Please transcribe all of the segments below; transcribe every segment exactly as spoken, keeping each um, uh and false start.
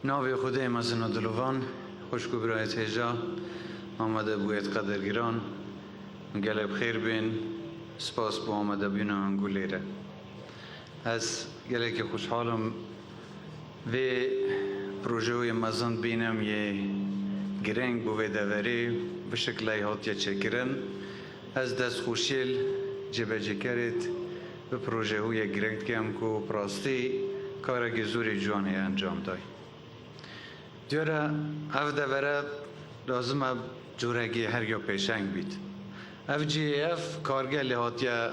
Navê Xwedê mezin û dilovan, xwişk û birayê hêja, amadebûyêt qedirgiran, gelek bi xêr bên, spas bo amadebûna hingû lêre. Ez gelekî xweşhal im vê projeyê mezin bînim yê girêng bo vê deverê, bi şikileyê hatiye çêkirin. Ez destxweşiyê li cêbecêkerêt bi projeyê girêng dikim ku bi rastî karekî zûrî ciwan heye encam day. Diyar e, ev devere lazim e corekî her ya pêşeng bît. Ev cihê, ev kargeh lê hatiye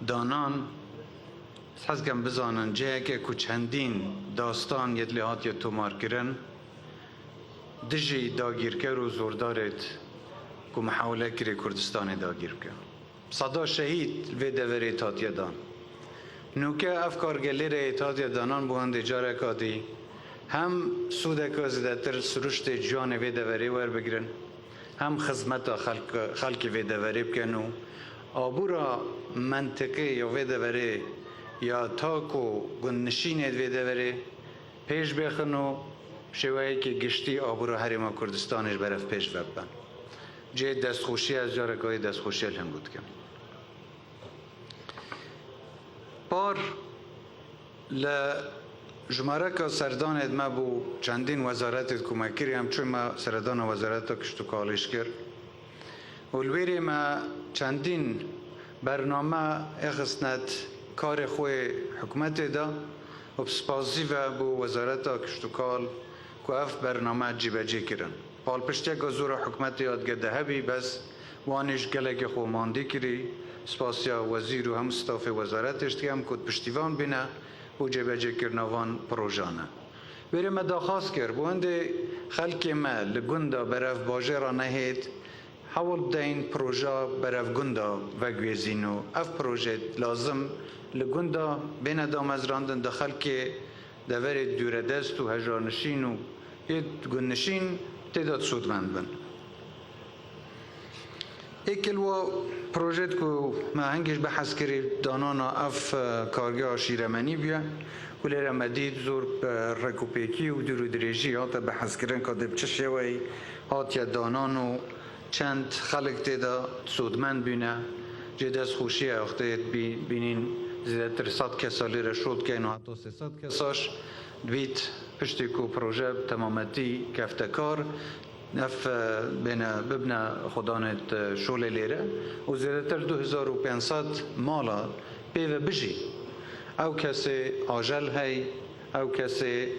danan, ez hez dikim bizanin, ciheke ku çendîn dastan yêt lê hatiye tomarkirin, dijî dagîrker û zordarêt ku mihawele kirê Kurdistanê dagîr bikin. Seda şehîd vê deverê hatiye dan. Nûke ev kargeh lêre hatiye danan bo hindê careka dî hem sûdeke zêdetir siruştê ciwanê vê deverê werbigirin, hem xizmeta xelk-, xelkê vê deverê bikin û abûra mentiqê ya vê deverê ya tak û gundnişînê vê deverê pêş bêxin û şêweyekê giştî abûra Herêma Kurdistanê ji berev pêş ve bibe. Cihê destxweşiyê, ez careka wê destxweşiyê li hingû dikim. Par li jimareka serdanê me bû çendîn wezaretê ku me kiriye, em çûn me seredana Wezareta Kişt û Kalîş kir. Û li wêrê me çendîn bername êxistnet karê xwe hikûmetê de û bi spasî ve bo Wezareta Kişt û Kal ku ev bername cîbecî kirin. Palpiştiyeke zor a hikûmetê ya dige de hebî, bes wan îş gelekê xwe mandî kirî. Spasiya wezîr û hemû stafê wezaretê jî dikim ku piştîvan bîne bo cêbecêkirina van projan e. Wêrê me daxwaz kir, bo hindê xelkê me li gunda berev bajêra nehêt, hewl bideyn proja berev gunda veguhêzîn û ev proje lazim li gunda bêne damezrandin, di xelkê deverê dûredest û hejarnişîn û yê gundnişîn tê de sûdmend bin. Êk li wa projet ku me hingî jî behs kirî, danana ev, e, kargeha şîremenî bûye, ku lêre me dît zor bi rêkûpêkî û dûr û dirêjî hate behskirin, ka dê bi çi şêweyî hatiye danan û çend xelk tê de sûdmend bûne. Cê destxweşiyê ye, wextê bî-, bînîn zêdetir sed kesa lêre şol dikeyn û heta sê sed kesa jî dibît piştî ku proje bi temametî kefte kar. Ev, e, bêne, bibne xwedanê, e, şolê lêre û zêdetir du hezar û pênc sed mala pê ve bijî. Ew kesê ajel hey, ew kesê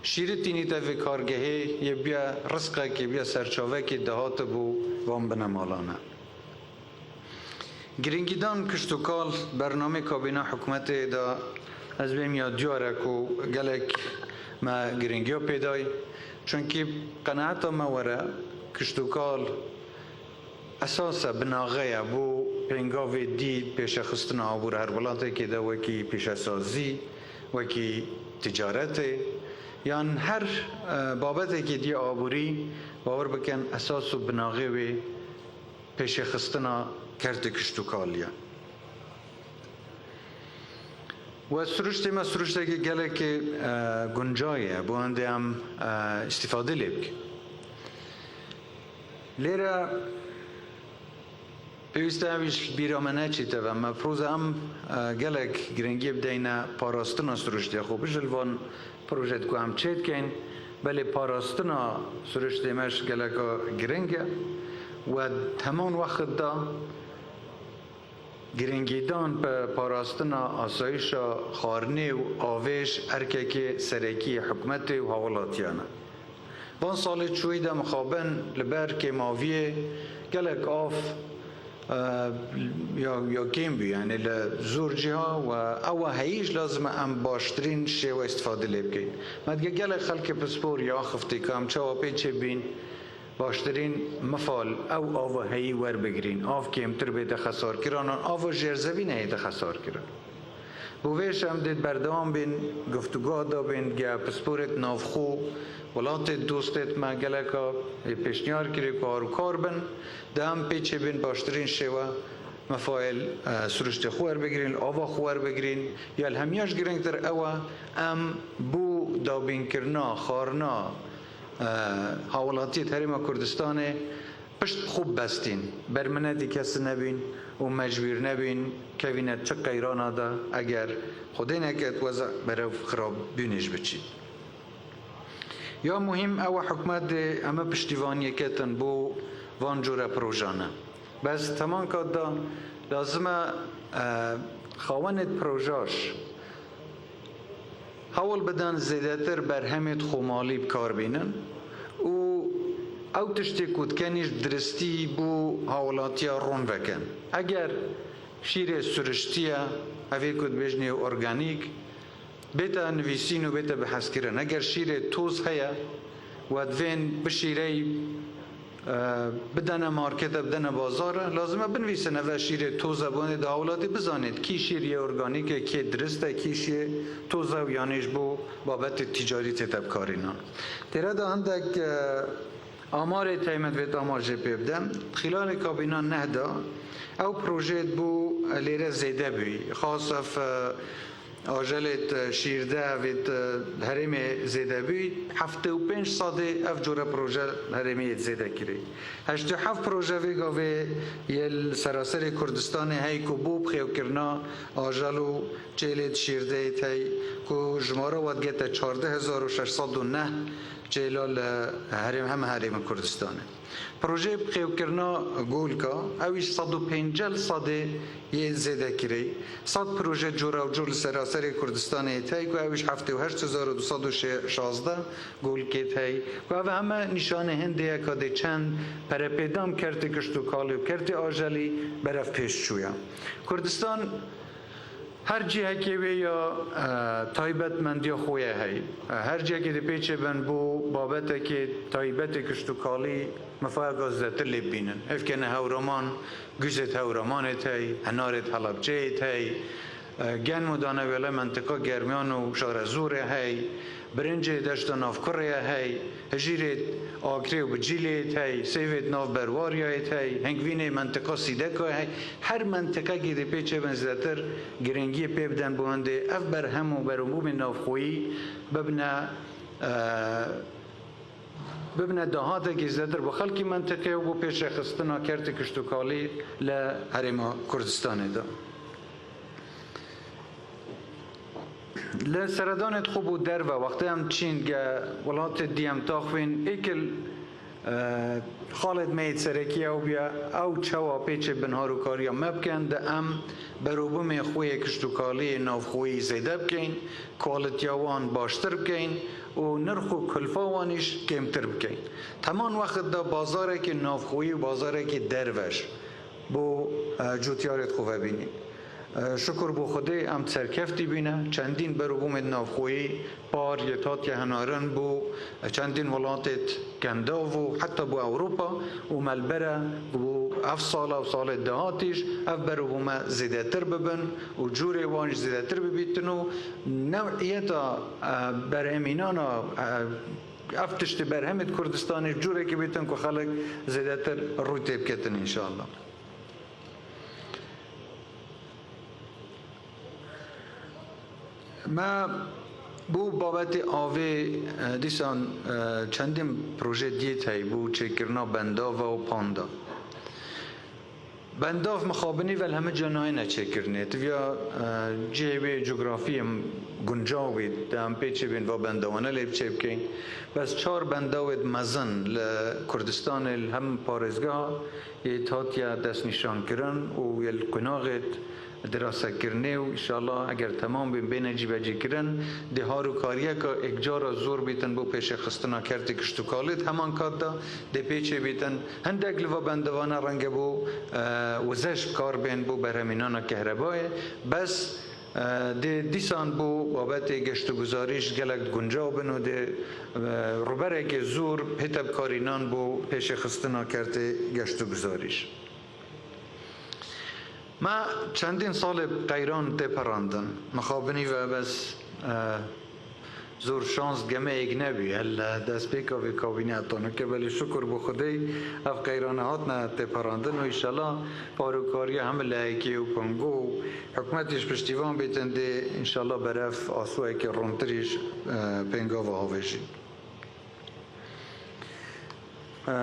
şîretî nîte vê kargehê yê bûye rizqekê, bûye serçavekê dahatê bo van binemalane. Girîngîdan kişt û kal bernamê kabîna hikûmetê de ez bêm ya diyar e ku gelek me girîngiya pê day. Çunkî qenaeta me were kişt û kal esas e, binaxe ye bo pêngavê dî pêşexistina abûr her welatekê de, wekî pêşesazî, wekî ticaretê, yan her, e, babetekê dî abûrî, bawer bikin esas û binaxê wê pêşêxistina kertê kişt û kalî ye. We siruştê me siruştekî gelekî, e, guncayî ye, bo hindê em, e, îstîfade lê bikin. Lêre pêwîst e ew îş bîra me neçîte ve. Me proze em, e, gelek girîngiyê bideyne parastina siruştê xwe, bijî li van projet ku em çêdikeyn, belê parastina siruştê me ji geleka giring e. We heman wext de girîngîdan bi parastina asayîşa xwarinê û avê ji erkekê serekî yê hikûmetê û hawilatiyan e. Van salê çûyî de mixabin li ber kêmaviyê gelek av, e, ya, ya kêm bû, yanî li zor cîha we ew heyî jî lazim e em baştirîn şêwe îstîfade lê bikeyn. Me dike gelek xelkê pispor ya xiftî ka em çawa pê çê bîn baştirîn mifal ew ava heyî werbigirîn, av kêmtir bête xesarkiran an ava jêrzevî nehête xesarkirin. Bo vê jî em dê berdewam bên, guftûga da bên, ge pisporêt navxwe, welatê dostêt me geleka ê pêşniyar kirî ku har û kar bin, dê em pê çê bên baştirîn şêwe mifayê, e, siruştê xwe werbigirîn, ava xwe werbigirîn. Ya li hemiya jî girîngtir ew e, em bo dabînkirina, xwarina, e, hawlatiyê di Herêma Kurdistanê pişt xwe bibestîn. Berminetî kesî nebîn û mecbûr nebîn kevîne çi qeyrana de, eger Xwedê neket weza berev xirabînê jî biçî. Ya muhîm ew e, hikûmet dê heme piştîvaniyê ketin bo van cûre projane. Bes temanka da lazim e, e, xawenêt projaş hewl bidin zêdetir berhemêt xwemalî bi kar bînin û ew tiştê ku dikenî ji diristî bo hawlatiya rûn vekin. Eger şîrê suriştiye, evê ku dibêjinê organîk, bête nivîsîn û bête bihezkirin. Eger şîrê toz heye, we divên bi şîreyî, e, bidene markete, bidene bazare, lazim e binivîsin, eve şîrê toz e, bo hindê di hawlatî bizanêt kî şîr yê organîk e, kê dirist e, kî şîrê toz e û yanî ji bo babetê tîcarî tête bikarînan. Têre de hindek, e, amarê teymet vê tamar jê pê bide. Xîlalê kabîna neh de ew projeyê bû, e, lêre zêde bûyî. Xas ev, e, ajelê di şîrde vê di herêmê zêde bûyî, heftê û pênc sedê ev cûre proje herêmê yê zêde kirî. Heştê û heft proje vê gavê yê li seraserê Kurdistanê hey ku bo bixêwkirina ajel û çêlê di şîrdeyê hey ku jimara we digete çardeh hezar û şeş sed û neh çêla li herêm, heme herêmê Kurdistanê. Projeyê bixêwkirina golka, ew îş sed û pêncel sedê yê zêde kirê. Sed proje cûra û cûr li seraserê Kurdistanê yê hey ku ew îş heftê û heşt hezar û du sed û şazdeh golkê hey. Ku ev heme nîşanê hindê ye ka dê çend perepêdan kertê kişt û kalî û kertê ajelî berev pêş çûye. Kurdistan her cihekê wê ya, e, taybetmendiya xwe ye hey. E, her cihekê dê pêçê bin bo babetekê taybetê kişt û kalî mifayeka zêdetir lê bibînin. Hevkene Hewraman, Guzê di Hewramanê hey, Hinarê di Helebceyê hey, e, Gen û Danewêlê mentiqa Germiyan û Şarezûrê hey, Birincê Deşta Navkurê ye hey, Hijîrê Akrê û Bicîlê hey, Sêvê di nav Berwariyayê hey, Hingvînê mentiqa Sîdeka hey. Her mentiqekê dê pêçê bin zêdetir girîngiyê pê bidin bo hindê ev berhem û berûbûmên navxweyî bibine, e, bibine dahatekî zêdetir bo xelkî mentiqê û bo pêşexistina kertê kişt û kalî li Herêma Kurdistanê de. Li seredanê xwe bo derve, wextê em çîn ge welatê dî em taxivîn, êkil, e, xalê me yê serekî ew bûye, ew çawa pêçê bin harûkariya me bikin, di em berûbûmê xwe yê kişt û kaliyê navxweyî zêde bikeyn, kualitiya wan baştir bikeyn û nirx û kulfa wan îş kêmtir bikeyn. Heman wext de bazarekî navxweyî û bazarekî derveş bo, e, cotyarê xwe vebînî. E, şukur bo Xwedê em serkeftî bîne. Çendîn berûbûmên navxweyî par yê hatiye henarin bo çendîn welatê Gendav û heta bo Ewropa û me li ber e bo ev sala û salê dahatî jî ev berûbûme zêdetir bibin û cûrê wan jî zêdetir bibîtin û new'iyeta, e, berhemînana, e, ev tiştê berhemê di Kurdistanê cûrekê bîtin ku xelk zêdetir rûy tê biketin înşallah. Me bo babetê avê, e, dîsan, e, çendîn proje diyê tey bû çêkirina bendava û panda. Bendav mixabinî ve li hemî ca nayêne çêkirinê. Tiviya, e, cihê wê cografiyê guncaw bît, de em pê çê bên va bendawane lê bi çê bikeyn. Bes çar bendawêt mezin li Kurdistanê li hem parêzgeha yê hatiye destnîşankirin û yê li qunaxêt dirasekirinê û înşallah eger temam bên bêne cîbecîkirin, dê harûkariyeka êkcara zor bîtin bo pêşêxistina kertê kişt û kalê. Di heman kat de dê pêçê bîtin hindek li va bendavane renge bo, e, wizeş bi kar bên bo berhemînana kehrebayê. Bes, e, dê dîsan bo babetê geştûguzarî jî gelek guncaw bin û dê, e, rûberekê zor hête bikarînan bo pêşêxistina kertê geştûguzarî jî. Me çendîn salê qeyran tê perandin. Mixabinî ve bes, e, Zor şans gemeyek nebî, hel li destpêka vê kabîne heta nuke, belê şukur bo Xwedê ev qeyrane hatine têparandin û înşallah parokariya hemî lehekê û pengo û hikûmetê ji piştîvan bêtin dê înşallah berev asoyekê rontirî ji, e, pêngava havêjî. E,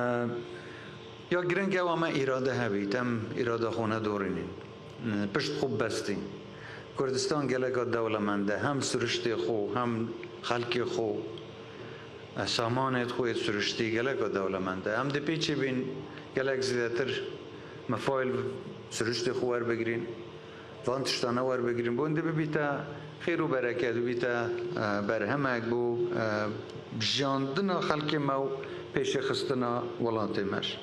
ya giring ew e me îrade hebît, em îrada xwe nedorînîn. E, pişt xwe bibestîn. Kurdistan geleka dewlemend e, hem siriştê xwe, hem xelkê xwe, e, samanê xwe yê siriştî geleka dewlemend e. Em dê pêçê bîn gelek zêdetir mefayil siriştê xwe werbigirîn. Van tiştane werbigrin. Bo hindê bibîte xêr û bereket, bibîte, e, berhemek bo, e, bijiyandina xelkê me û pêşêxistina welatê me jî.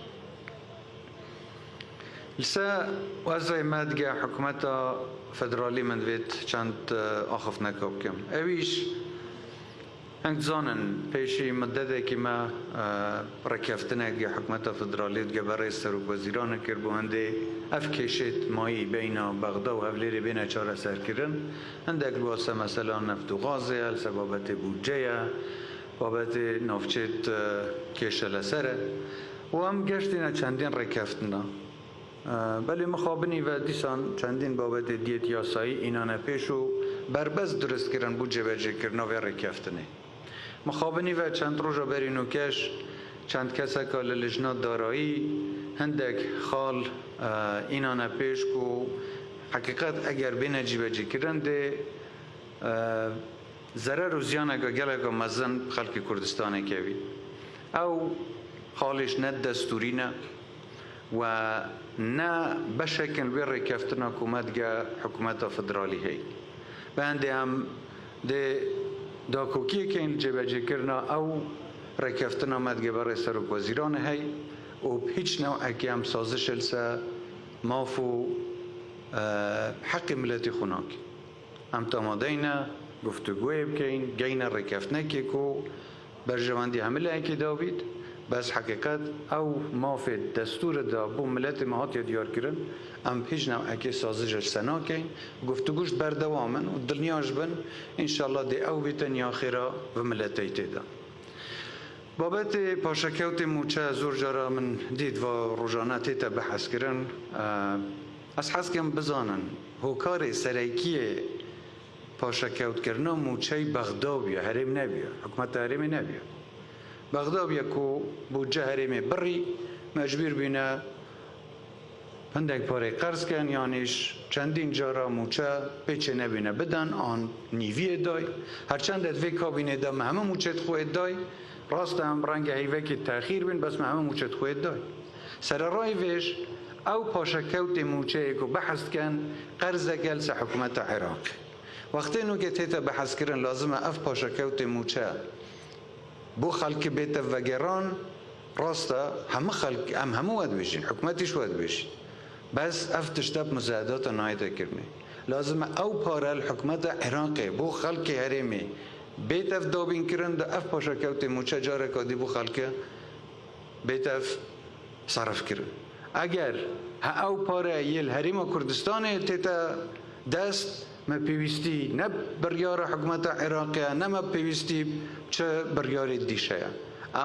Li ser wezê me dige hikûmeta federalî min divêt çend, e, axiftineka bikim. Ewî jî Hing dizanin, pêşî midetekî me, e, rêkeftinek ya hikûmeta federalî û digeberê serokwezîranê kir, bo hindê ev kêşê mayî beyna Bexda û Hewlêrê bêne çareserkirin. Hindek li wase mesela neft û gazê ye, li ser babetê budce ye, babetê navçê de kêşe li ser e. Û em geştîne çendîn rêkeftina. Belê mixabinî ve dîsan çendîn babetê diyêt yasayî înane pêş û berbest dirust kirin bo cêbecêkirina vê rêkeftinê. Mixabinî ve çend roja berî nûkeş çend keseka li lijna darayî hindek xal, e, înane pêş ku heqîqet eger bêne cîbecîkirin dê, e, zerer û ziyaneke geleka mezin bi xelkê Kurdistanê kevî. Ew xalê jî ne destûrî ne we ne beşekin wê rêkeftina ku me dige hikûmeta federalî heye. Bi hindê em dê dakokiyê keyin li cêbecêkirina ew rêkeftina me digeberê serokwezîranê heye û bi hîç newekê em sazişê li ser maf û, e, heqê miletê xwe nakin. Em tamadeyne guftûgoyê bikeyin, geyne rêkeftinekê ku berjewendî hemî lehekê dabît, bes heqîqet ew mafê destûrê de bo miletê me hatiye diyarkirin, em bi hîç newekê sazişê li ser nakeyin, guftûgo jî berdewam in û dilniyaj bin, înşallah dê ew bîtin ya xêra vê miletê tê de. Babetê paşekewtê mûçe zor cara min dît va rojane tête behs kirin. Ez hez dikim bizanin, hokarê serekiyê paşekewtkirina mûçeyê Bexda bûye, herêm nebûye, hikûmeta herêmê nebûye. Bexda bûye ku budce herêmê birî, mecbûr bûne hindek parê qerz ken, yanî jî çendîn cara mûçe pêçê nebîne bidan, an nîviyê day. Her çend di vê kabînê de me hemû mûçê di xwe day, rast e em renge heyvekî texîr bîn, bes me hemû mûçê di xwe day. Sererayê vê jî ew paşekewtê mûçeyê ku behs dikin, qerzeke li ser hikûmeta Iraqê. Wextê nûke tête behs kirin, lazim e ev paşekewtê mûçe bo xelkê bête vegeran, rast e, hemû xelk, em hemû we dibêjin, hikûmetî jî we dibêjin. Bes ev tişte bi muzayedata nayête kirinê. Lazim e ew pare li hikûmeta Iraqê bo xelkê herêmê bête ev dabîn kirin, da ev paşekewtê mûçe careka dî bo xelkê bête ev serif kirin. Eger he ew pare yê li Herêma Kurdistanê tête dest, me pêwîstî ne biryara hikûmeta Iraqê ye, ne me pêwîstî çi biryarê dîşe ye.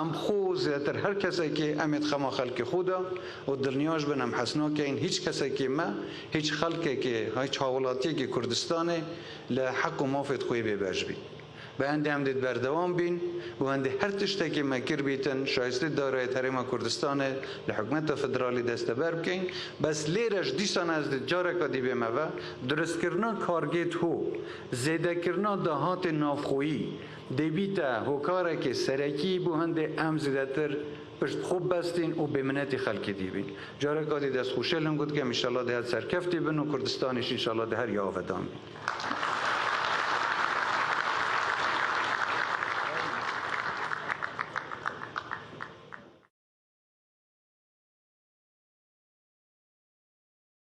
Em xwe zêdetir her kesekê em ê di xema xelkê xwe de û dilniyaj bin em hez nakeyin hîç kesekê me, hîç xelkekê, hîç hawlatiyekê Kurdistanê li heq û mafê xwe bêbej bî. Bi hindê em dê berdewam bîn û hindê her tiştekê me kir bîtin, şayistê darayê Herêma Kurdistanê li hikûmeta federalî desteber bikeyin. Bes lêre ji dîsan ez dê careka dî bême ve, durustkirina kargê TOG, zêdekirina dahatê navxweyî dê bîte hokarekê serekî bo hindê em zêdetir pişt xwe bibestîn û bêminetî xelkê dî bîn. Careka dî destxweşiyê li hûn dikim, înşallah dê her serkeftî bin û Kurdistanê jî înşallah dê her ya avedan bî.